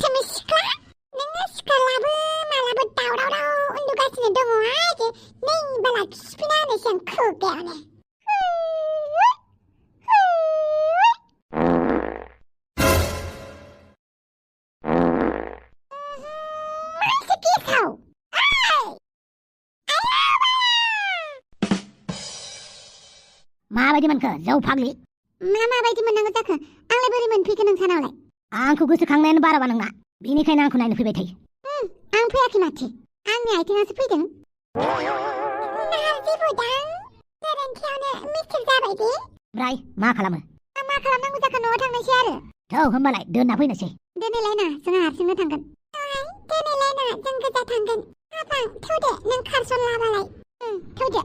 थोमि सिख्ला नोङो सिखारलाबो मालाबो दावराव उन्दुगासिनो दङ आरो नै बाला खिफिना होनोसै आं खुगायावनो मासे गेसाव माबायदि मोनखो जौ फाग्लि माबायदि मोननांगौ जाखो आंलाय बोरै मोनफैखो नोंसानावलाय आंखौ गोसोखांनायानो बाराबा नोंना बेनिखायनो आंखौ नायनो फैबाय थायो आं फैयाखै माथो आंनि आथिङासो फैदों नारजि बुदां गोरोन्थियावनो मिस्टेक जाबाय दे ओमफ्राय मा खालामो मा खालामनांगौ जाखो न'आव थांनोसै आरो औ होमबालाय दोनना फैनोसै दोनैलाय ना जोंहा हारसिंनो थांगोन दोनैलाय ना जों गोजा थांगोन हाबां थौदो नों खारसनलाबालाय थौदो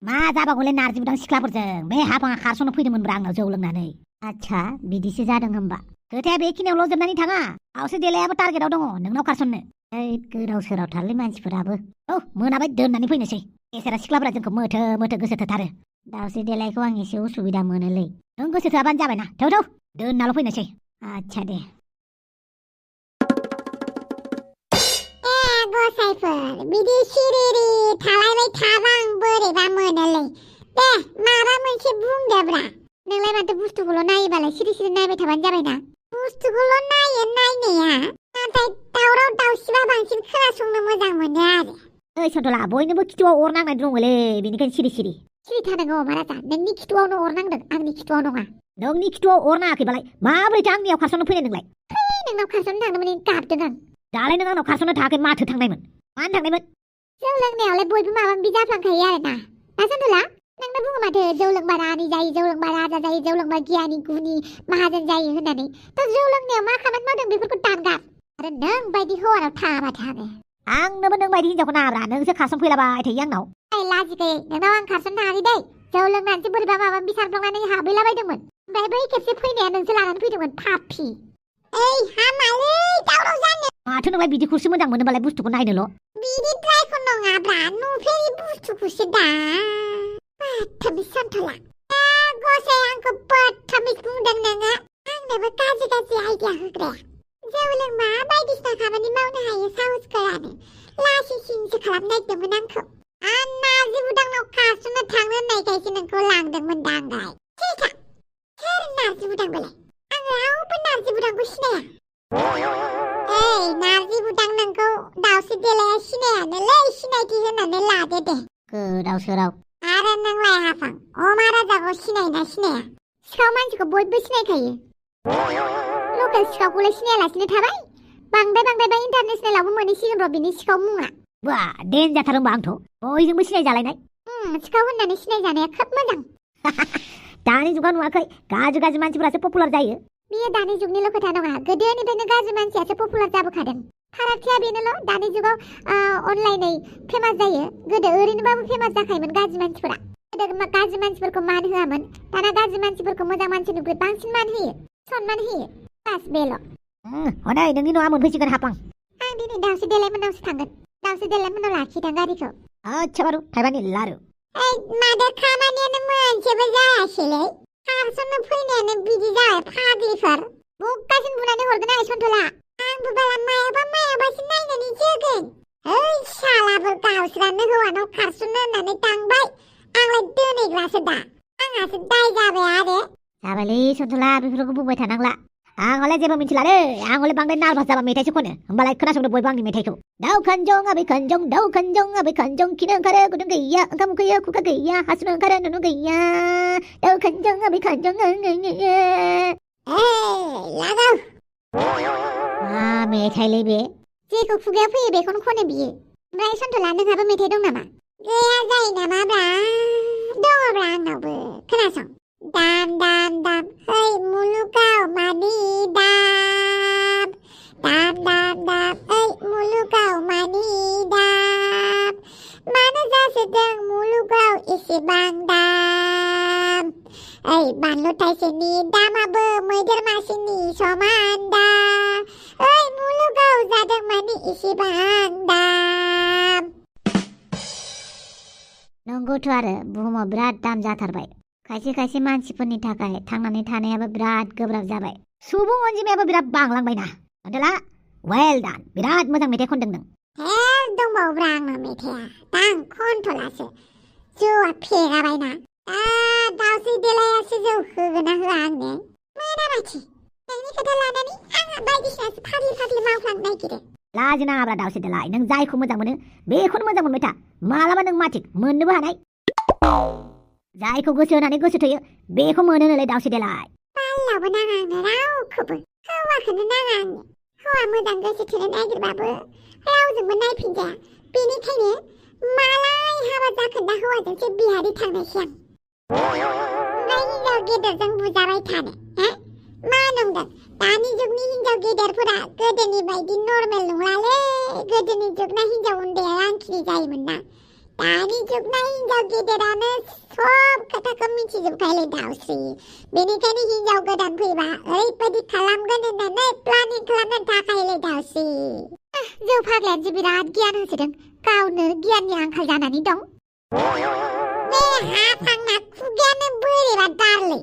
मा जाबागौलै नारजि बुदां सिख्लाफोरजों बे हाबाङा खारस'नो फैदोंमोनब्रा आंनाव जौ लोंनानै आच्छा बिदिसो जादों होमबा खोथाया बेखिनियावल' जोबनानै थाङा आवसो देलायाबो टारगेटआव दङ नोंनाव खारसननो ओइ गोदाव सोराव थारलै मानसिफोराबो औ मोनाबाय दोननानै फैनोसै एसेरा सिख्लाफोरा जोंखौ मोथो मोथो गोसो थोथारो दावसे देलायखौ आं एसे उसुबिदा मोनोलै नों गोसो थोआबानो जाबायना थौ थौ दोननाल' फैनोसै आच्छा दे गसाइफोर बिदि सिरिरि थालायबाय थाबा आं बोरैबा मोनोलै दे माबा मोनसे बुंदोब्रा नोंलाय माथो बुस्थुखौल' नायोबालाय सिरि सिरि नायबाय थाबानो जाबायना बुस्थुखौल' नायो नायनाया नाथाय दावराव दावसिबा बांसिन खोनासंनो मोजां मोनो आरो ओइ सन्थला बयनोबो खिथुआव अर नांनाय दङलै बेनिखायनो सिरि सिरि थानांगौ महाराजा नोंनि खिथुआवनो अर नांदों आंनि खिथुआव नङा नोंनि खिथुआव अर नाङाखैबालाय माबोरैथो आंनियाव खारस'नो फैनाय नोंलाय नोंनाव खारस'नो थांदोंमोन गाबदों आं दालाय नों आंनाव खारस'नो थाङाखै माथो थांनायमोन मानो थांनायमोन जौ लोंनायावलाय बयबो माबा माबि जाफ्लांखायो आरोना ना सन्थला नोंनो बुङो माथो जौ लोंबा रानि जायो जौ लोंबा राजा जायो जौ लोंबा गियानि गुनि माहाजोन जायो होननानै थ' जौ लोंनायाव मा खामानि मावदों बेफोरखौ दानगार आरो नों बायदि हौवानाव थाङाबा थाङो आंनोबो नों बायदि हिनजावखौ नाङाब्रा नोंसो खारसन फैलाबाय थायो आंनाव लाजिगै नोंनाव आं खारसन थाङाखै दै जौ लोंनानैसो बोरैबा माबा माबि सारफ्लांनानै हाबहैलाबायदोंमोन ओमफ्राय बै खेबसे फैनाया नोंसो लानानै फैदोंमोन पापि ओइ हामालै दावराव जानो माथो नोंलाय बिदिखौसो मोजां मोनोबालाय बुस्थुखौ नायनोल' बिदिद्रायखौ नङाब्रा नुफेरि बुस्थुखौसो दा बदथमिस सन्थला गसाइ आंखौ बदथमिस बुंदों नोङो आंनोबो गाज्रि गाज्रि आइडिया होग्राया जौ लोंबा बायदिसिना खामानि मावनो हायो साहसगोरानो लासिंसिंसो खालामनो नागिरदोंमोन आंखौ नारजि बुदांनाव खारस'नो थांनो होननायखायसो नोंखौ लांदोंमोन दांगाय सोर नारजि बुदां बेलाय आं रावबो नारजि बुदांखौ सिनाया ओइ नारजि बुदां नोंखौ दावसे देलाया सिनायानोलै सिनायथि होनानै लादो दे गोदाव सोराव आरो नोंलाय हाफां अमा राजाखौ सिनायना सिनाया सिखाव मानसिखौ बयबो सिनायखायो लकेल सिखावखौलाय सिनायालासिनो थाबाय बांद्राय बा इन्टारनेसनेलावबो मोनहैसिगोन र' बिनि सिखाव मुङा बा देन जाथार होमबा आंथ' बयजोंबो सिनायजालायनाय सिखाव होननानै सिनायजानाया खोब मोजां दानि जुगाव नुवाखै गाज्रि गाज्रि मानसिफोरासो पपुलार जायो बियो दानि जुगनिल' खोथा नङा गोदोनिफ्रायनो गाज्रि मानसियासो पपुलार जाबोखादों फारागथिया बेनोल' दानि जुगाव अनलाइनै फेमास जायो गोदो ओरैनोबाबो फेमास जाखायोमोन गाज्रि मानसिफोरा गोदो गाज्रि मानसिफोरखौ मान होआमोन दाना गाज्रि मानसिफोरखौ मोजां मानसिनिख्रुइ बांसिन मान होयो सनमान होयो बास बेल' हनै नोंनि न'आ मोनफैसिगोन हापां आं दिनै दावसे देलायमोननावसो थांगोन दावसे देलायमोननाव लाखिदां गारिखौ आच्छा बारु थाइबानि लारु मादो खामानियानो मोनसेबो जायासैलै खारस'नो फैनायानो बिदि जाबाय फाग्लिफोर बुगासिन बुनानै हरगोन आरो सन्थला आंबो बाला मायाबासो नायनानै जोगोन ओइ सालाफोर गावस्रानो हौवानाव खारस'नो होननानै थांबाय आंलाय दोनैग्रासो दा आंहासो दाय जाबाय आरो जाबायलै सन्थला बेफोरखौ बुंबाय थानांला आं हले जेबो मिथिलालै आं हले बांद्राय नार्भास जाबा मेथाइसो खनो होमबालाय खोनासंदो बयबो आंनि मेथाइखौ दाउ खानजं आबै खानजं दाउ खानजं आबै खानजं खिनो ओंखारो गुदुं गैया ओंखाम उखैयो खुगा गैया हासुनो ओंखारो नुनु गैया दाउ खानजं आबै खानजं लागाव मा मेथाइलै बे जेखौ खुगायाव फैयो बेखौनो खनो बियो ओमफ्राय सन्थला नोंहाबो मेथाइ दं नामा गैया जायो नामाब्रा दङब्रा आंनावबो खोनासं दाम दाम दाम है मुलुगाव मानि दाम दाम दाम दाम ओइ मुलुगाव मानि दाम मानो जासोदों मुलुगाव एसेबां दाम ओइ बानलु थाइसेनि दामाबो मैदेर मासेनि समान दाम ओइ मुलुगाव जादों मानि एसेबां दाम नंगौथ' आरो बुहुमाव बिराद दाम जाथारबाय खायसे खायसे मानसिफोरनि थाखाय थांनानै थानायाबो बिराद गोब्राब जाबाय सुबुं अनजिमायाबो बिराद बांलांबायना अनथला वेल डान बिराद मोजां मेथाइ खनदों नों दंबावोब्रा आंनाव मेथाइआ दा आं खनथ'लासो जौआ फेगाबायना दावस्रि देलायासो जौ होगोना होआ आंनो मोनाबाथि नोंनि खोथा लानानै आंहा बायदिसिनासो फाग्लि मावफ्लांनो नागिरो लाजि नाङाब्रा दावस्रि देलाय नों जायखौ मोजां मोनो बेखौनो मोजां मोनबाय था मालाबा नों माथिक मोननोबो हानाय जायखौ गोसो होनानै गोसो थोयो बेखौ मोनो नोलै दावस्रि देलाय पाल्लाबो नाङा आंनो रावखौबो हौवाखौनो नाङा आंनो हौवा मोजां गोसो थोनो नागिरबाबो रावजोंबो नायफिनजाया बेनिखायनो मालाय हाबा जाखोन्दा हौवाजोंसो बिहारि थांनायसै आं ओमफ्राय हिनजाव गेदेरजों बुजाबाय थानो मा नंदों दानि जुगनि हिनजाव गेदेरफोरा गोदोनि बायदि नर्मेल नंलालै गोदोनि जुगना हिनजाव उन्दैया आंखिनि जायोमोन ना दानि जुगना हिनजाव गेदेरानो सब खोथाखौ मिथिजोबखायोलै दावस्रि बेनिखायनो हिनजाव गोदान फैबा ओरैबायदि खालामगोन होननानै प्लानिं खालामनानै थाखायोलै दावस्रि जौ फाग्लायानोसो बिराद गियान होसोदों गावनो गियाननि आंखाल जानानै दं बे हाफांना खुगायानो बोरैबा दारलै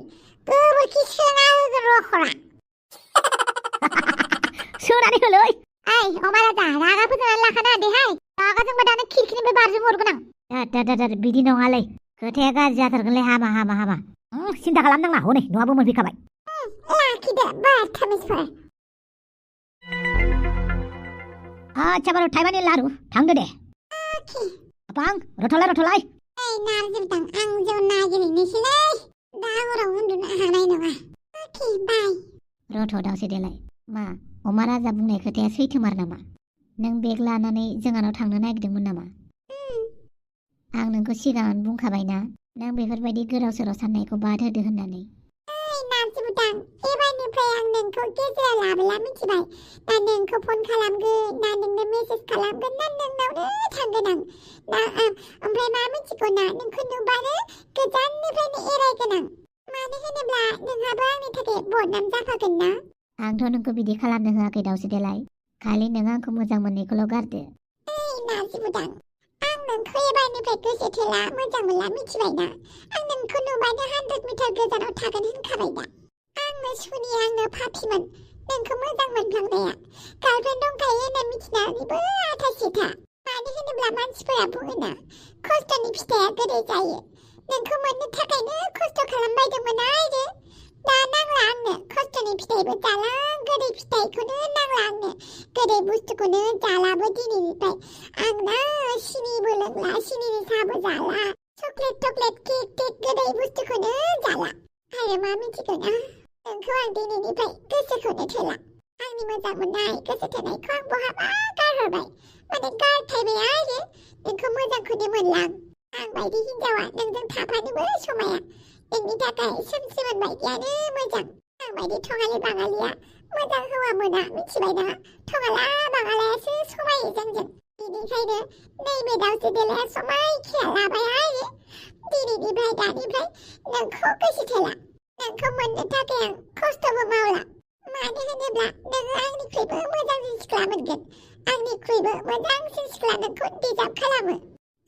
गोबोरखि सोना होगोन रखरा सोनानै होलै ओइ अमा राजा रागा फोजोंनानै लाखाना देहाय रागाजोंबा दानो खिरखिनिफ्राय बारजों हरगोन आं बिदि नङालै खोथाया गाज्रि जाथारगोनलै हामा सिन्था खालामनांला हनै न'आबो मोनफैखाबाय लाखिदो बारथामिसफोर आच्छा बारु थाइबानि लारु थांदो दे आपां रथ'लाय ओइ नारजिबदां आं जौ नागिरहैनोसैलै दा हराव उन्दुनो हानाय नङा बाय रथ' दावस्रि देलाय मा अमा राजा बुंनाय खोथाया सैथोमार नामा नों बेग लानानै जोंहानाव थांनो नागिरदोंमोन नामा आं नोंखौ सिगाङावनो बुंखाबायना नों बेफोरबायदि गोदाव सोराव साननायखौ बाद होदो होननानै ओइ नारजिबदां एबारनिफ्राय आं नोंखौ गेजेराव लाबोला मिथिबाय ना नोंखौ फन खालामगोन ना नोंनो मेसेज खालामगोन ना नोंनावनो थांगोन आं ना ओमफ्राय मा मिथिगौ ना नोंखौ नुबानो गोजाननिफ्रायनो एरायगोन आं मानो होनोब्ला नोंहाबो आंनि थाखाय बदनाम जाफागोन ना आंथ' नोंखौ बिदि खालामनो होआखै दावस्रि देलाय खालि नों आंखौ मोजां मोननायखौल' गारदो ओइ नारजिबदां आं नोंखौ एबारनिफ्राय गोसो थोला मोजां मोनला मिथिबायना आं नोंखौ नुबानो 100 मिटार गोजानाव थागोन होनखाबाय दा आंनो सुनि आंनो फाफिमोन नोंखौ मोजां मोनफ्लांनाया गार्लफ्रेन्ड दंखायो होनना मिथिनानैबो आथासेथा मानो होनोब्ला मानसिफोरा बुङोना खस्थ'नि फिथाइया गोदै जायो नोंखौ मोननो थाखायनो खस्थ' खालामबायदोंमोन आरो दा नांला आंनो खस्थ'नि फिथाइबो जाला गोदै फिथाइखौनो नांला आंनो गोदै बुस्थुखौनो जालाबो दिनैनिफ्राय आंना सिनिबो लोंला सिनिनि साहाबो जाला चक्लेट केक गोदै बुस्थुखौनो जाला आरो मा मिथिगौ ना नोंखौ आं दिनैनिफ्राय गोसोखौनो थोला आंनि मोजां मोननाय गोसो थोनायखौ आं बहाबा गारहरबाय माने गारथायबाय आरो नोंखौ मोजांखौनो मोनला आं बायदि हिनजावा नोंजों थाफानोबो समाया नोंनि थाखाय सोमसिमोन बायदियानो मोजां आं बायदि थङालि बाङालिया मोजां हौवा मोना मिथिबायना थङाला बाङालायासो समायो जोंजों बेनिखायनो नैबे दावस्रि देलाया समायखिया लाबाय आरो दिनैनिफ्राय दानिफ्राय नोंखौ गोसो थोला नोंखौ मोननो थाखाय आं खस्थ'बो मावला मानो होनोब्ला नोङो आंनिख्रुइबो मोजांसिन सिख्ला मोनगोन आंनिख्रुइबो मोजांसिन सिख्ला नोंखौ डिजार्भ खालामो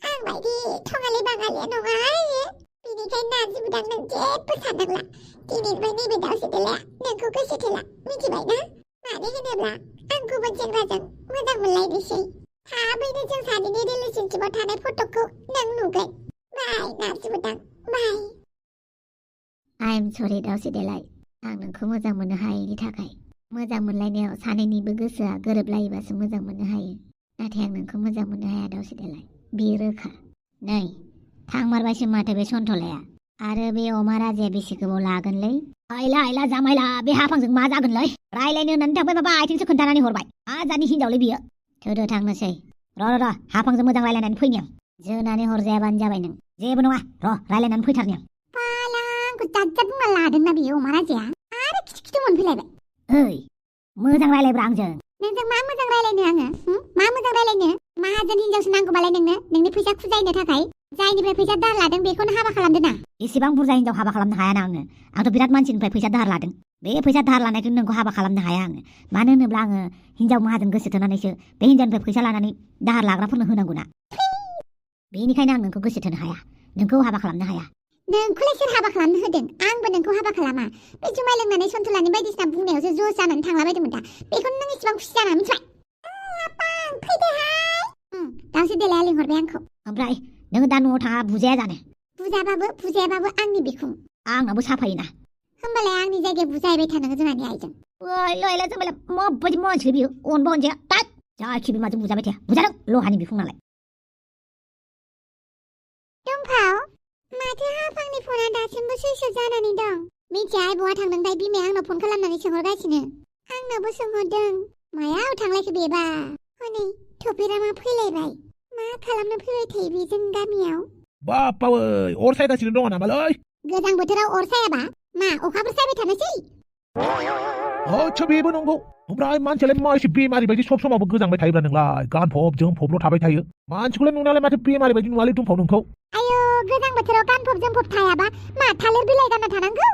आं बायदि थङालि बाङालिया नङा आरो बेनिखायनो नारजिबदां नों जेबो साननांला दिनैनिफ्राय नैबे दावस्रि देलाया नोंखौ गोसो थोला मिथिबायना मानो होनोब्ला आं गुबुन सेंग्राजों मोजां मोनलायनोसै थाबैनो जों सानैनि रिलेशनशिपआव थानाय फट'खौ नों नुगोन बाय नारजिबदां बाय आइ एम सरि दावस्रि देलाय आं नोंखौ मोजां मोननो हायैनि थाखाय मोजां मोनलायनायाव सानैनिबो गोसोआ गोरोबलायोबासो मोजां मोननो हायो नाथाय आं नोंखौ मोजां मोननो हाया दावस्रि देलाय बेयो रोखा नै थांमारबायसो माथो बे सन्थलाया आरो बे अमा राजाया बेसे गोबाव लागोनलै आइला जामाइला बे हाफांजों मा जागोनलै रायलायनो होननानै थांबाय माबा आइथिंसो खोन्थानानै हरबाय मा जानि हिनजावलै बियो थोदो थांनोसै र' हाफांजों मोजां रायलायनानै फैनि आं जोनानै हरजायाबानो जाबाय नों जेबो नङा र' रायलायनानै फैथारनि आं आंखौ जाज्जाब बुंना लादोंना बियो अमा राजाया आरो खिथु मोनफैलायबाय ओइ मोजां रायलायब्रा आंजों नोंजों मा मोजां रायलायनो आङो मा मोजां रायलायनो माहाजोन हिनजावसो नांगौबालाय नोंनि फैसा खुजायनो थाखाय जायनिफ्राय फैसा दाहार लादों बेखौनो हाबा खालामदो ना एसेबां बुरजा हिनजाव हाबा खालामनो हायाना आंथ' बिराद मानसिनिफ्राय फैसा दाहार लादों बे फैसा दाहार लानायखौनो नोंखौ हाबा खालामनो हाया आङो मानो होनोब्ला आङो हिनजाव माहाजोन गोसो थोनानैसो बे हिनजावनिफ्राय फैसा लानानै दाहार लाग्राफोरनो होनांगौना बेनिखायनो आं नोंखौ गोसो थोनो हाया नोंखौ हाबा खालामनो हाया नोंखौलाय सोर हाबा खालामनो होदों आंबो नोंखौ हाबा खालामा बे जुमाय लोंनानै सन्थलानि बायदिसिना बुंनायावसो जस जानानै थांलाबायदोंमोन दा बेखौनो नों इसेबां खुसि जाना मिथिबाय आपां फैदोहाय दावसो देलाया लिंहरबाय आंखौ ओमफ्राय नोङो दा न'आव थाङा बुजाया जानो बुजायाबाबो आंनि बिखुं आंनाबो साफायोना होमबालाय आंनि जायगायाव बुजायबाय थानांगौ जोंहानि आइजों ओइ जोंबालाय माबायदि मानसिलै बियो अनबा अनजाया तात जाखि बिमाजों बुजाबाय थाया बुजादों लहानि बिखुं नालाय दंफाव माथो हाफांनि फना दासिमबो सुइस अफ जानानै दं मिथिया बहा थांदोंथाय बिमाया आंनाव फन खालामनानै सोंहरगासिनो आंनावबो सोंहरदों मायाव थांलायखो बेबा हनै थफिरामा फैलायबाय मा खालामनो फैबाय थायो बे जों गामियाव बापावै अर सायगासिनो दङ नामालै गोजां बोथोराव अर सायाबा मा अखाफोर सायबाय थानोसै आच्छा बेबो नंगौ ओमफ्राय मानसियालाय मा एसे बेमारि बायदि सब समावबो गोजांबाय थायोब्रा नोंलाय गानफब जोमफबल' थाबाय थायो मानसिखौलाय नुनालाय माथो बेमारि बायदि नुवालै दुमफाव नोंखौ आयौ गोजां बोथोराव गानफब जोमफब थायाबा मा थालिर बिलाइ गानना थानांगौ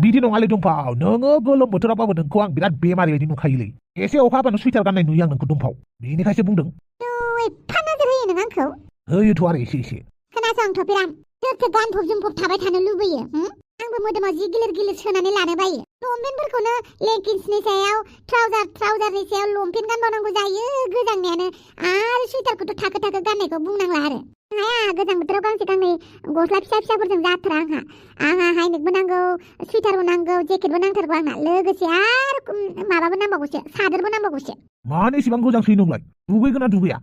बिदि नङालै दुमफाव नोङो गोलोम बोथोरावबाबो नोंखौ आं बिराद बेमारि बायदि नुखायोलै एसे अखा हाबानो सुइटार गाननाय नुयो आं नोंखौ दुमफाव बेनिखायसो बुंदों एफा नोजोर होयो नों आंखौ होयोथ' आरो एसे खोनासं थफिराम सोरथो गानफब जोमफब थाबाय थानो लुबैयो आंबो मोदोमाव जि गिलिर गिलिर सोनानै लानो बायो लंपेन्टफोरखौनो लेगिन्सनि सायाव ट्राउजारनि सायाव लंपेन्ट गानबावनांगौ जायो गोजांनायानो आरो सुइटारखौथ' थाखो गाननायखौ बुंनांला आरो हाया गोजां बोथोराव गांसे गांनै गस्ला फिसाफोरजों जाथारा आंहा हाइनेकबो नांगौ सुइटारबो नांगौ जेकेटबो नांथारगौ आंना लोगोसे आरो माबाबो नांबावगौसो सादोरबो नांबावगौसो मानो एसेबां गोजांसोयो नोंलाय दुगैगोना दुगैया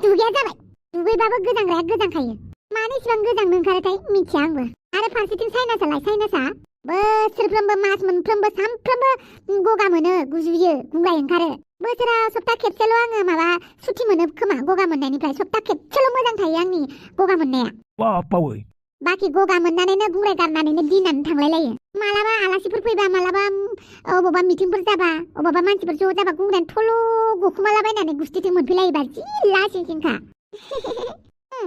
दुगैया जाबाय दुगैबाबो गोजांग्राया गोजांखायो मानो इसेबां गोजांनो ओंखारोथाय मिथिया आंबो आरो फारसेथिं साइनासा बोसोरफ्रोमबो मास मोनफ्रोमबो सानफ्रोमबो गगा मोनो गुजुयो गुंग्राय ओंखारो बोसोराव सप्ता खेबसेल' आङो माबा सुथि मोनो खोमा गगा मोननायनिफ्राय सप्ता खेबसेल' मोजां थायो आंनि गगा मोननाया बापावै बाखि गगा मोननानैनो गुंग्राय गारनानैनो दिनानो थांलायलायो मालाबा आलासिफोर फैबा मालाबा अबावबा मिटिंफोर जाबा अबावबा मानसिफोर ज' जाबा गुंग्रायानो थल' गखुमालाबायनानै गुस्थिथिं मोनफैलायोबा जि लासिंसिंखा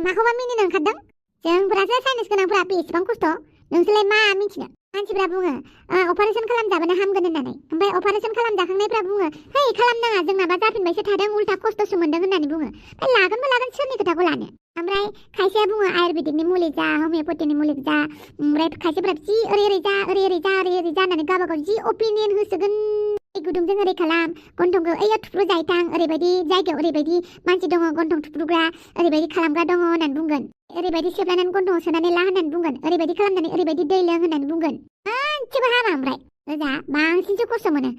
माखौबा मिनिनो ओंखारदों जोंफोरासो साइनास गोनांफोरा बेसेबां खस्थ' नोंसोरलाय मा मिथिनो मानसिफ्रा बुङो अपारेसन खालामजाबानो हामगोन होननानै ओमफ्राय अपारेसन खालामजाखांनायफ्रा बुङो है खालामनाङा जोंनाबा जाफिनबायसो थादों उल्था खस्थ'सो मोनदों होननानै बुङो लागोनबो लागोन सोरनि खोथाखौ लानो ओमफ्राय खायसेया बुङो आयुर्वेदिकनि मुलि जा हमिय'पेथिनि मुलि जा ओमफ्राय खायसेफ्रा जि ओरै जा होननानै गावबागाव जि अपिनियन होसोगोन गुदुंजों ओरै खालाम गन्थंखौ ओइयाव थुफ्रु जायथां ओरैबायदि जायगायाव ओरैबायदि मानसि दङ गन्थं थुफ्रुग्रा ओरैबायदि खालामग्रा दङ होननानै बुंगोन ओरैबायदि सेबलायनानै गन्थंआव सोनानै ला होननानै बुंगोन ओरैबायदि खालामनानै ओरैबायदि दै लों होननानै बुंगोन मोनसेबो हामा ओमफ्राय ओजा बांसिनसो खस्थ' मोनो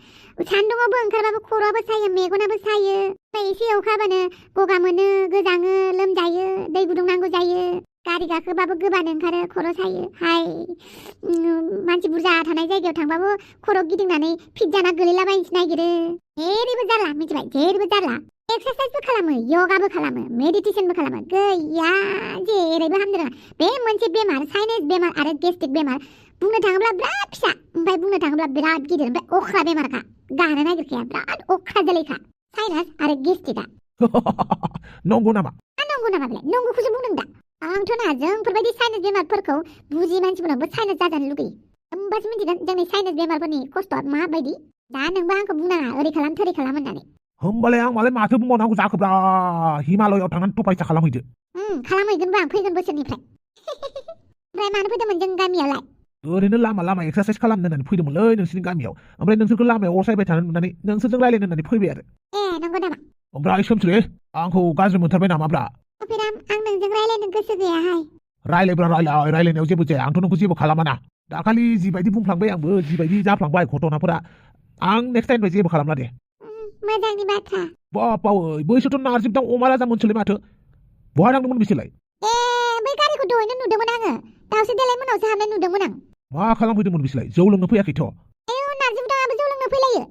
सान्दुङावबो ओंखारबाबो खर'आबो सायो मेगनाबो सायो ओमफ्राय एसे अखा हाबानो गगा मोनो गोजाङो लोमजायो दै गुदुं नांगौ जायो गारि गाखोबाबो गोबानो ओंखारो खर' सायो हाय मानसि बुरजा थानाय जायगायाव थांबाबो खर' गिदिंनानै फिट जाना गोलैलाबायनोसो नागिरो जेरैबो जारला मिथिबाय जेरैबो जारला एक्सारसाइजबो खालामो यगाबो खालामो मेडिटेसनबो खालामो गैया जेरैबो हामनो रोङा बे मोनसे बेमार साइनास बेमार आरो गेस्ट्रिक बेमार बुंनो थाङोब्ला बिराद फिसा ओमफ्राय बुंनो थाङोब्ला बिराद गिदिर ओमफ्राय अख्रा बेमारखा गानो नागिरखाया बिराद अख्रा जोलैखा साइनास आरो गेस्ट्रिकआ नंगौ नामा बेलाय नंगौखौसो बुंदों दा आंथ' ना जोंफोरबायदि साइनास बेमारफोरखौ बुजि मानसिफोरनावबो साइनास जाजानो लुगैयो होमबासो मिथिगोन जोंनि साइनास बेमारफोरनि खस्थ'आ माबायदि दा नोंबो आंखौ बुंनाङा ओरै खालाम थोरै खालाम होननानै होमबालाय आं मालाय माथो बुंबावनांगौ जाखोब्रा हिमालयाव थांनानै तपायसा खालामहैदो खालामहैगोनबो आं फैगोन बोसोरनिफ्राय ओमफ्राय मानो फैदोंमोन जों गामियावलाय ओरैनो लामा एक्सारसाइज खालामनो होननानै फैदोंमोनलै नोंसिनि गामियाव ओमफ्राय नोंसोरखौ लामायाव अर सायबाय थानो नुनानै नोंसोरजों रायलायनो होननानै फैबाय आरो नंगौ नामा ओमफ्राय सोमस्रे आंखौ गाज्रि मोनथारबाय नामाब्रा आं नोंजों रायलायनो गोसो गैयाहाय रायलायनायाव जेबो जाया आंथ' नोंखौ जेबो खालामाना दाखालि जिबायदि बुंफ्लांबाय आंबो जिबायदि जाफ्लांबाय घटनाफोरा आं नेक्स्ट टाइमनिफ्राय जेबो खालामला दे मोजांनि बाथ्रा बापावै बैसोथ' नारजिबदां अमा राजा मोनसोलै माथो बहा थांदोंमोन बिसोरलाय बै गारिखौ दहायनो नुदोंमोन आङो दावसो देलाय मोनावसो हाबनाय नुदोंमोन आं मा खालामफैदोंमोन बिसोरलाय जौ लोंनो फैयाखैथ' नारजि बुदाङाबो जौ लोंनो फैलायो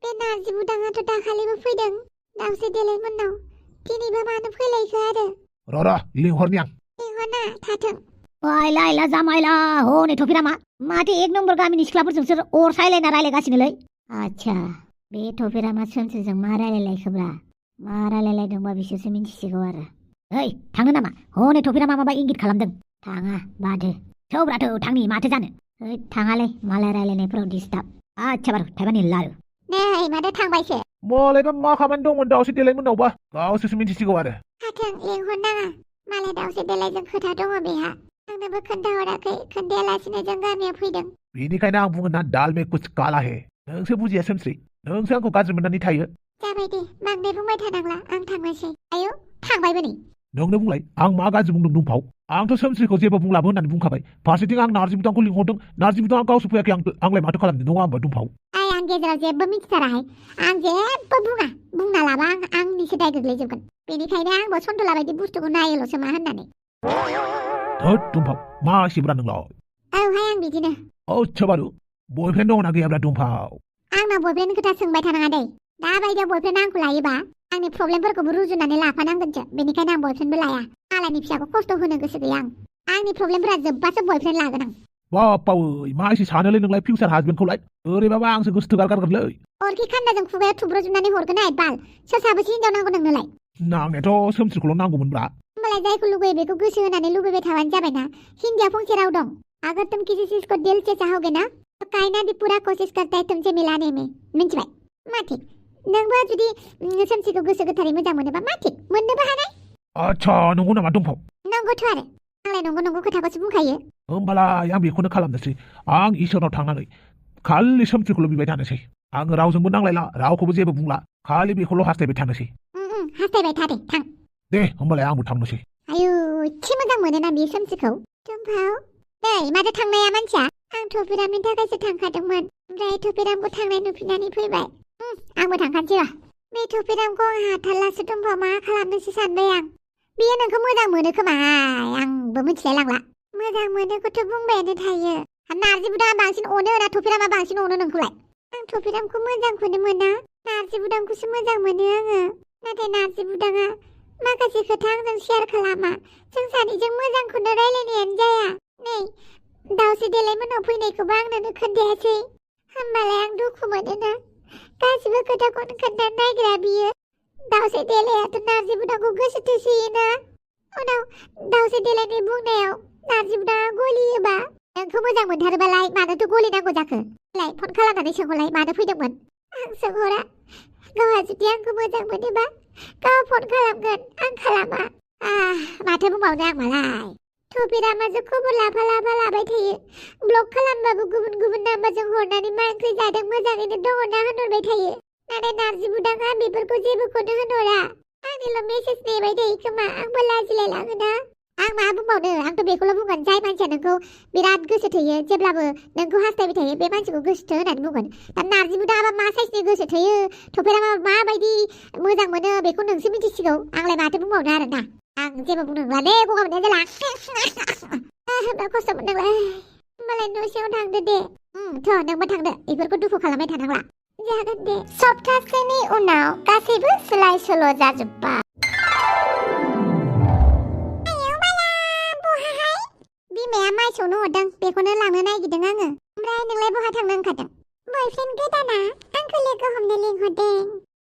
बे नारजि बुदाङाथ' दाखालिबो फैदों दावसो देलाय मोनाव दिनैबो मानो फैलायखो आरो र' लिंहरनि आं लिंहरना थाथों लायला जामायला हनै थफिरामा माथो एक नम्बर गामिनि सिख्लाफोरजोंसो अर सायलायना रायलायगासिनोलै आच्छा बे थफिरामा सोमस्रिजों मा रायलायलायखोब्रा मा रायलायलायदोंबा बिसोरसो मिन्थिसिगौ आरो ओइ थांनो नामा हनै थफिरामा माबा इंगित खालामदों थाङा बादो थौब्राथौ थांनि माथो जानो ओइ थाङालै मालाय रायलायनायफोराव डिस्टार्ब आच्छा बारु थाइबानि लारु नै माथो थांबायसो मालायबा मा खामानि दंमोन दावसो देलाय मोनावबा गावसोरसो मिन्थिसिगौ आरो थाथों लिंहरनाङा मालाय दावसे देलायजों खोथा दङ बेहा आंनोबो खोन्थाहराखै खोन्थायालासिनो जों गामियाव फैदों बेनिखायनो आं बुङो ना दाल में कुछ काला है नोंसो बुजिया सोमस्रि नोंसो आंखौ गाज्रि मोननानै थायो जाबाय दे बांद्राय बुंबाय थानांला आं थांनोसै आयौ थांबायबो नै नोंनो बुंलाय आं मा गाज्रि बुंदों दुमफाव आंथ' सोमस्रिखौ जेबो बुंलाबो होननानै बुंखाबाय फारसेथिं आं नार्जि बुदांखौ लिंहरदों नार्जि बुदांआ गावसो फैयाखै आंलाय माथो खालामनो नङा होमबा दुमफाव आं गेजेराव जेबो मिथिथाराहाय आं जेबो बुंना लाबा आंनिसो दाय गोग्लैजोबगोन बेनिखायनो आंबो सन्थला बायदि बुस्थुखौ नायोल'सो मा होननानै थोद दुमफाव मा एसेब्रा नोंलाय औहाय आं बिदिनो अच्छा बारु बयफ्रेन्ड दङना गैयाब्रा दुमफाव आंनाव बयफ्रेन्ड खोथा सोंबाय थानाङा दै दा बायदियाव बयफ्रेन्ड आंखौ लायोबा आंनि प्रब्लेमफोरखौबो रुजुनानै लाफानांगोनसो बेनिखायनो आं बयफ्रेन्डबो लाया मालायनि फिसाखौ खस्थ' होनो गोसो गैया आंनि प्रब्लेमफोरा जोब्बासो बयफ्रेन्ड लागोन आं बापावै मा एसे सानोलै नोंलाय फिउचार हासबेन्डखौलाय ओरैबाबा आंसो गोसोथोगार गारगोनलै अरखि खान्दाजों खुगायाव थुब्रजोबनानै हरगोन आइ बाल सोर साबेसे हिनजाव नांगौ नोंनोलाय नांनायाथ' सोमस्रिखौल' नांगौमोनब्रा होमबालाय जायखौ लुगैयो बेखौ गोसो होनानै लुबैबाय थाबानो जाबायना हिंदिया फंसे राव दं अगर तुम किसी चीज को दिल से चाहोगे ना तो कायनात भी पूरा कोशिश करता है तुमसे मिलाने में मिन्थिबाय मा थिक नोंबो जुदि सोमसिखौ गोसो गोथारै मोजां मोनोबा मा थिक मोननोबो हानाय आच्छा नंगौ नामा दुमफाव नंगौथ' आरो आंलाय नंगौ खोथाखौसो बुंखायो होमबालाय आं बेखौनो खालामनोसै आं इसोरनाव थांनानै खालि सोमस्रिखौल' बिबाय थानोसै आङो रावजोंबो नांलायला रावखौबो जेबो बुंला खालि बेखौल' हास्थायबाय थानोसै हास्थायबाय था दे थां दे होमबालाय आंबो थांनोसै आयु एसे मोजां मोनोना बे सोमसिखौ दुमफाव नै माथो थांनाया मानसिया आं थफिरामनि थाखायसो थांखादोंमोन ओमफ्राय थफिरामखौ थांनाय नुफिननानै फैबाय आंबो थांखानोसै र' बे थफिरामखौ आं हाथारलासो दुमफाव मा खालामनोसो सानबाय आं बेयो नोंखौ मोजां मोनो खोमाहाय आंबो मिथिलाय लांला मोजां मोनोखौथ' बुंबायानो थायो नार्जि बुदाङा बांसिन अनो ना थफिरामा बांसिन अनो नोंखौलाय आं थफिरामखौ मोजांखौनो मोना नार्जि बुदांखौसो मोजां मोनो आङो नाथाय नार्जि बुदाङा माखासे खोथा आंजों शेयार खालामा जों सानैजों मोजांखौनो रायलायनायानो जाया नै दावसे देलायमोनाव फैनायखौबो आंनोनो खोन्थायासै होमबालाय आं दुखु मोनोना गासिबो खोथाखौनो खोन्थानो नागिरा बियो दावसे देलायाथ' नार्जि बुदांखौ गोसो थोसोयोना उनाव दावसे देलायनि बुंनायाव नार्जि बुदाङा गलियोबा नोंखौ मोजां मोनथारोबालाय मानोथो गलिनांगौ जाखो लाय फन खालामनानै सोंहरलाय मानो फैदोंमोन आं सोंहरा गावहा जुदि आंखौ मोजां मोनोबा गाव फन खालामगोन आं खालामा माथो बुंबावनो आं मालाय थफिरामाजों खबर लाफा लाबाय थायो ब्लक खालामबाबो गुबुन नाम्बारजों हरनानै मा ओंख्रि जादों मोजाङैनो दङ ना होनहरबाय थायो नाथाय नार्जि बुदाङा बेफोरखौ जेबोखौनो होनहरा आंनिल' मेसेज नेबाय थायो खोमा आंबो लाजिलाय लाङोना आं मा बुंबावनो आंथ' बेखौल' बुंगोन जाय मानसिया नोंखौ बिराद गोसो थोयो जेब्लाबो नोंखौ हास्थायबाय थायो बे मानसिखौ गोसो थो होननानै बुंगोन दा नार्जि बुदाङाबा मा साइसनि गोसो थोयो थफिरामा माबायदि मोजां मोनो बेखौ नोंसो मिथिसिगौ आंलाय माथो बुंबावनो आरोना आं जेबो बुंनांला दे गगा मोननाया जाला होनबा खस्थ' मोनदोंलाय होमबालाय न' सिङाव थांदो दे थ' नोंबो थांदो बेफोरखौ दुखु खालामबाय थानांला जागोन दे सप्तासेनि उनाव गासैबो सोलाय सोल' जाजोब्बाय बिमाया माइ सौनो हरदों बेखौनो लांनो नागिरदों आङो ओमफ्राय नोंलाय बहा थांनो ओंखारदों बयफ्रेन्ड गोदाना आंखौ लोगो हमनो लिंहरदों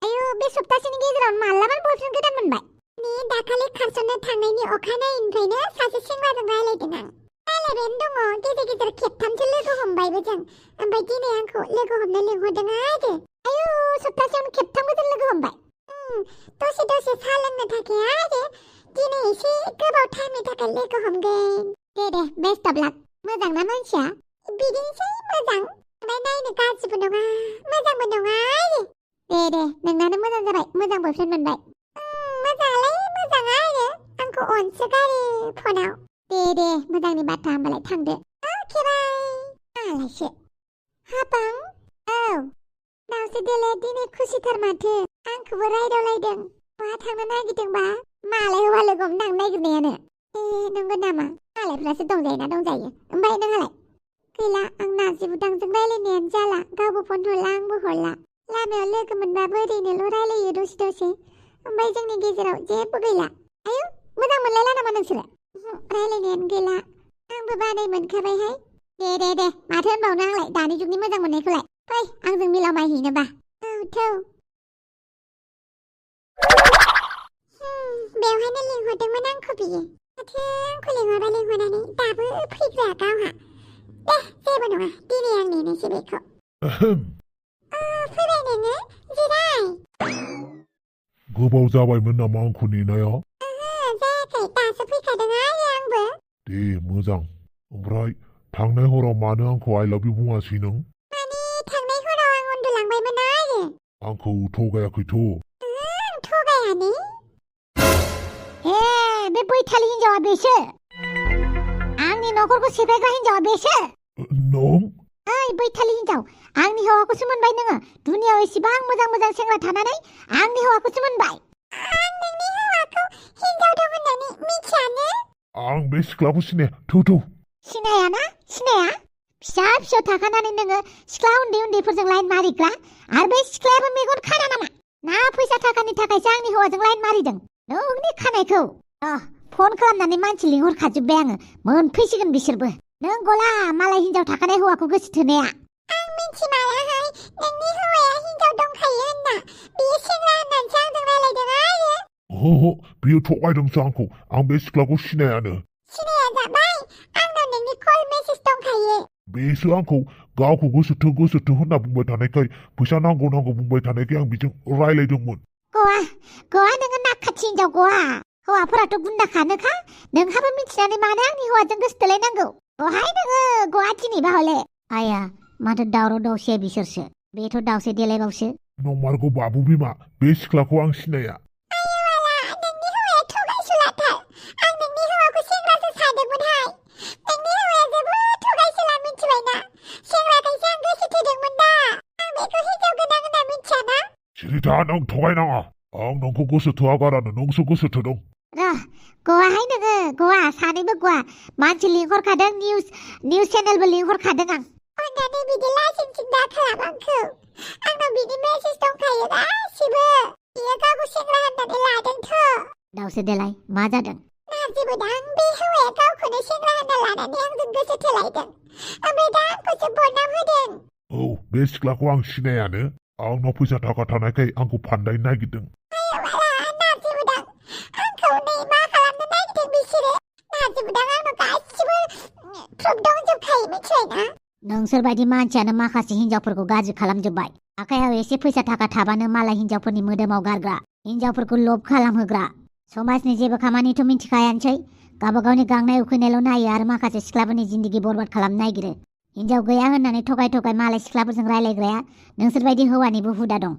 आयु बे सप्तासेनि गेजेराव मालाबानो बयफ्रेन्ड गोदान मोनबाय ने दाखालि खारसननो थांनायनि अखानायैनिफ्रायनो सासे सेंग्राजों रायलायदों आं रायलायबायानो दङ गेजेर खेबथामसो लोगो हमबायबो जों ओमफ्राय दिनै आंखौ लोगो हमनो लिंहरदों आरो आयु सप्तासेयावनो खेबथाम गोजोन लोगो हमबाय दसे साहा लोंनो थाखाय आरो दिनै एसे गोबाव टाइमनि थाखाय लोगो हमगोन दे बेस्ट अफ लाक मोजां ना मानसिया बिदिनोसै मोजां ओमफ्राय नायनो गाज्रिबो नङा मोजांबो नङा आरो दे नोंनानो मोजां जाबाय मोजां बयफ्रेन्ड मोनबाय मोजाङालाय मोजां आरो आंखौ अनसोगारो फनाव दे मोजांनि बाथ्रा होमबालाय थांदो अके बाय आलायसो हाबां औ दावसे देलाया दिनै खुसिथार माथो आंखौबो रायदावलायदों बहा थांनो नागिरदोंबा मालाय हौवा लोगो हमनो थांनो नागिरनायानो नंगौ नामा मालायफ्रासो दंजायोना दंजायो ओमफ्राय नोंहालाय गैला आं नार्जि बुदांजों रायलायनायानो जाला गावबो फन हरला आंबो हरला लामायाव लोगो मोनबाबो ओरैनोल' रायलायो दसे ओमफ्राय जोंनि गेजेराव जेबो गैला आयु मोजां मोनलायला नामा नोंसोरो रायलायनायानो गैला आंबो बानाय मोनखाबायहाय दे माथो होनबावनो आंलाय दानि जुगनि मोजां मोननायखौलाय फै आंजों मिलाव मायहैनोबा औ थौ बेवहायनो लिंहरदोंमोन आंखौ बियो माथो आंखौ लिंहरनानै दाबो फैग्रा गावहा दे जेबो नङा दिनै आं नेनोसै बेखौ फैबाय नोङो जिराय गोबाव जाबायमोन नामा आंखौ नेनाया जायाखै दासो दासो फैखादों आंबो दे मोजां ओमफ्राय थांनाय हराव मानो आंखौ I love you बुङासै नों माने थांनाय हराव आं उन्दुलांबायमोन आरो आंखौ थगायाखैथ' थगायानो ए बे बैथालि हिनजावा बेसो आंनि नखरखौ सेफायग्रा हिनजावा बेसो नों ओइ बैथालि हिनजाव आंनि हौवाखौसो मोनबाय नोङो दुनियाव एसेबां मोजां मोजां सेंग्रा थानानै आंनि हौवाखौसो मोनबाय आं नोंनि हौवाखौ हिनजाव दं होननानै मिथियानो आं बे सिख्लाखौ सिनाया सिनायाना सिनाया फिसा फिसौ थाखानानै नोङो सिख्ला उन्दैफोरजों लाइन मारिग्रा आरो बे सिख्लायाबो मेगन खाना नामा ना फैसा थाखानि थाखायसो आंनि हौवाजों लाइन मारिदों नोंनि खानायखौ फन खालामनानै मानसि लिंहरखाजोब्बाय आङो मोनफैसिगोन बिसोरबो नों गला मालाय हिनजाव थाखानाय हौवाखौ गोसो थोनाया आं मिथिमाराहाय नोंनि हौवाया हिनजाव दंखायो होनना बियो सेंग्रा होननानैसो आंजों रायलायदों आरो ओहो बियो थगायदोंसो आंखौ आं बे सिख्लाखौ सिनायानो सिनाया जाबाय आंनाव नोंनि कल मेसेज दंखायो बेसो आंखौ गावखौ गोसोथो होनना बुंबाय थानायखाय फैसा नांगौ बुंबाय थानायखाय आं बिजों रायलायदोंमोन गवा नोङो नाखाथि हिनजाव गवा हौवाफोराथ' गुन्दाखानोखा नोंहाबो मिथिनानै मानो आंनि हौवाजों गोसो थोलायनांगौ गहाय नोङो गवाथिनिबा हले आया माथो दावराव दावसिया बिसोरसो बेथ' दावसे देलायबावसो नंमारगौ बाबु बिमा बे सिख्लाखौ आं सिनाया नोंनि हौवाया थगायसुलाथार आं नोंनि हौवाखौ सेंग्रासो सानदोंमोनहाय नोंनि हौवाया जोबोद थगायसुला मिथिबायना सेंग्राखायसो आं गोसो थोदोंमोन दा आं बेखौ हिनजाव गोनां होनना मिथियाना सिरिथा नों थगायनाङा आं नोंखौ गोसो थोआगारानो नोंसो गोसो थोदों गवाहाय नोङो गवा सानैबो गवा मानसि लिंहरखादों निउस चेनेलबो लिंहरखादों आं अन्नानै बिदि लासिंसिं दा खालाम आंखौ आंनाव बिदि मेसेज दंखायो गासिबो बियो गावखौ सेंग्रा होननानै लादोंथ' दावसे देलाय मा जादों नाजिबोदां बे हौवाया गावखौनो सेंग्रा होनना लानानै आंजों गोसो थोलायदों ओमफ्राय दा आंखौसो बदनाम होदों औ बे सिख्लाखौ आं सिनायानो आंनाव फैसा थाखा थानायखाय आंखौ फानदायनो नागिरदों नाजिबोदां आंखौ नै मा खालामनो नागिरदों बिसोरो नाजिबोदां आंनाव गासिबो प्रुफ दंजोबखायो मिथिबायना नोंसोरबायदि मानसियानो माखासे हिनजावफोरखौ गाज्रि खालामजोब्बाय आखायाव एसे फैसा थाखा थाबानो मालाय हिनजावफोरनि मोदोमाव गारग्रा हिनजावफोरखौ लब खालामहोग्रा समाजनि जेबो खामानिथ' मिथिखायानोसै गावबागावनि गांनाय उखैनायल' नायो आरो माखासे सिख्लाफोरनि जिन्दगि बरबाद खालामनो नागिरो हिनजाव गैया होननानै थगाय मालाय सिख्लाफोरजों रायलायग्राया नोंसोरबायदि हौवानिबो हुदा दं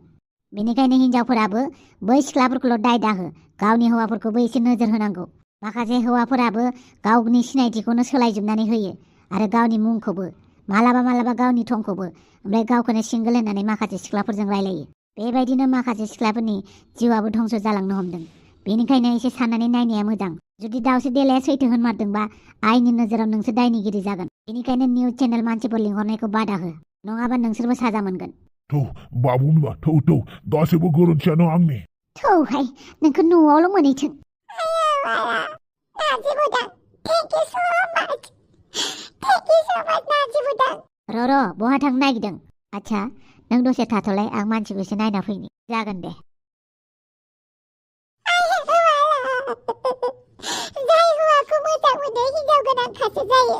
बेनिखायनो हिनजावफोराबो बै सिख्लाफोरखौल' दाय दाहो गावनि हौवाफोरखौबो एसे नोजोर होनांगौ माखासे हौवाफोराबो गावनि सिनायथिखौनो सोलायजोबनानै होयो आरो गावनि मुंखौबो मालाबा गावनि थंखौबो ओमफ्राय गावखौनो सिंगोल होननानै माखासे सिख्लाफोरजों रायलायो बेबायदिनो माखासे सिख्लाफोरनि जिउआबो धंस जालांनो हमदों बेनिखायनो एसे साननानै नायनाया मोजां जुदि दावसे देलाया सैथो होनमारदोंबा आयनि नोजोराव नोंसोर दायनिगिरि जागोन बेनिखायनो निउस चेनेल मानसिफोर लिंहरनायखौ बादा हो नङाबा नोंसोरबो साजा मोनगोन थौ बाबु बिमा थौ गासैबो गोरोन्थियानो आंनि थौहाय नोंखौ न'आवल' मोनहैथों नाजिबोदां थेंक इउ सो माच नाजिबोदां र' बहा थांनो नागिरदों आच्छा नों दसे थाथ'लाय आं मानसिखौ एसे नायना फैनि जागोन दे जाय हौवाखौ मोजां मोनो हिनजाव गोनांखासो जायो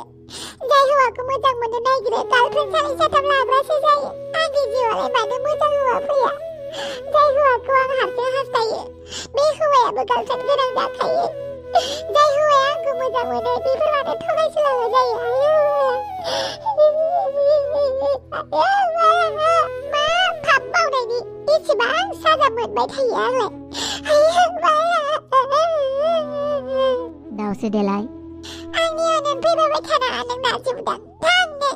जाय हौवाखौ मोजां मोनो नागिरो गार्लफ्रेन्ड सानै साथाम लाग्रासो जायो आंनि जिउआवलाय मानो मोजां हौवा फैया जाय हौवाखौ आं हारसिं हास्थायो बे हौवायाबो गार्लफ्रेन्ड गोनां जाखायो जाय हौवाया आंखौ मोजां मोनो बेफोर मानो थगायसुला जायो मा पाप मावनायनि एसेबां साजा मोनबाय थायो आंलाय दावसे देलाय आंनि अननानै फैबाय थानाङा नों नाजिबोदां थां नों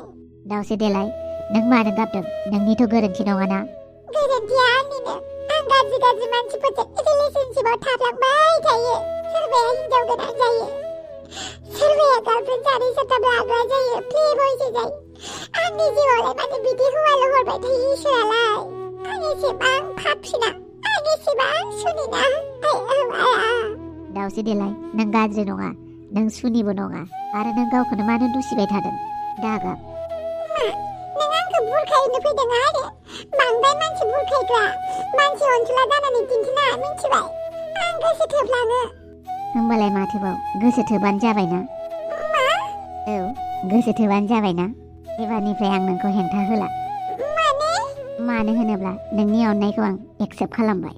दावसे देलाय नों मानो गाबदों नोंनिथ' गोरोन्थि नङाना गोरोन्थिया आंनिनो आं गाज्रि मानसिफोरजों रिलेशनशिपआव थाफ्लांबाय थायो सोरबाया हिनजाव गोनां जायो सोरबाया गार्लफ्रेन्ड सानै साथाम लाग्रा जायो प्लेबयसो जायो आंनि जिउआवलाय मानो बिदि हौवाल' हरबाय थायो इसोरालाय आं एसेबां पापिना आं एसेबां सुनिना दावसे देलाय नों गाज्रि नङा नों सुनिबो नङा आरो नों गावखौनो मानो दुसिबाय थादों दागाब नों आंखौ बुरखायनो फैदों आरो बांद्राय मानसि बुरखायग्रा मानसि अनसुला जानानै दिन्थिनाङा मिथिबाय आं गोसो थोफ्लाङो होमबालाय माथोबाव गोसो थोबानो जाबायना मा औ गोसो थोबानो जाबायना एबारनिफ्राय आं नोंखौ हेंथा होला मानो होनोब्ला नोंनि अननायखौ आं एक्सेप्ट खालामबाय